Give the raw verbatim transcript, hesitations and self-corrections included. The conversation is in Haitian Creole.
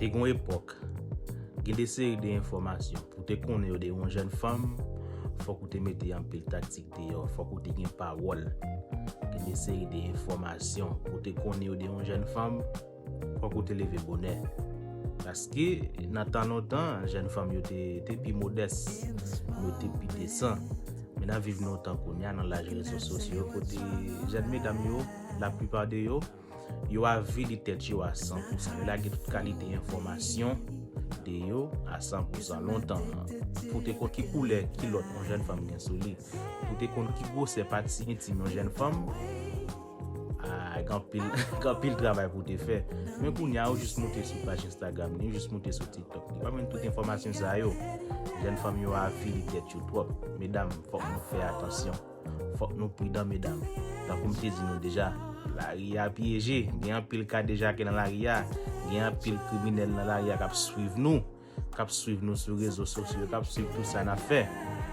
Te gen yon epòk, gen de seri de enfòmasyon. Pou te konnen yo de yon jèn fanm, fòk ou te mete anpil taktik deyò, fòk ou te gen pawòl. Gen de seri de enfòmasyon. Pou te konnen yo de yon jèn fanm, fòk ou te leve bonè. Paske nan tan lontan, jèn fanm yo te, te pi modès, yo te pi desan. Men n ap viv nan yon tan kounye a, nan laj rezo sosyo, kote jèn medam yo, laplipa de yo, yo avili tèt yo a san pou san. Yo lage tout kalite enfòmasyon de yo a san pou san. Lontan, pou te konn ki koulè kilòt yon jèn fanm gen sou li, pou te konn ki gwosè pati entim yon jèn fanm, a, gen anpil, gen anpil travay pou te fè. Men kounye a, ou jis moute sou paj Instagram li, ou jis moute sou TikTok li. Pa menm tout enfòmasyon sa yo. Jèn fanm yo avili tèt yo twòp. Medam, fòk nou fè atansyon. Fòk nou pridan, medam. Tankou m te di nou deja, lari a pyeje. Gen anpil kadejake nan lari a. Gen anpil kriminèl nan lari a k ap swiv nou, k ap swiv nou sou rezo sosyo, k ap swiv tout sa n ap fè.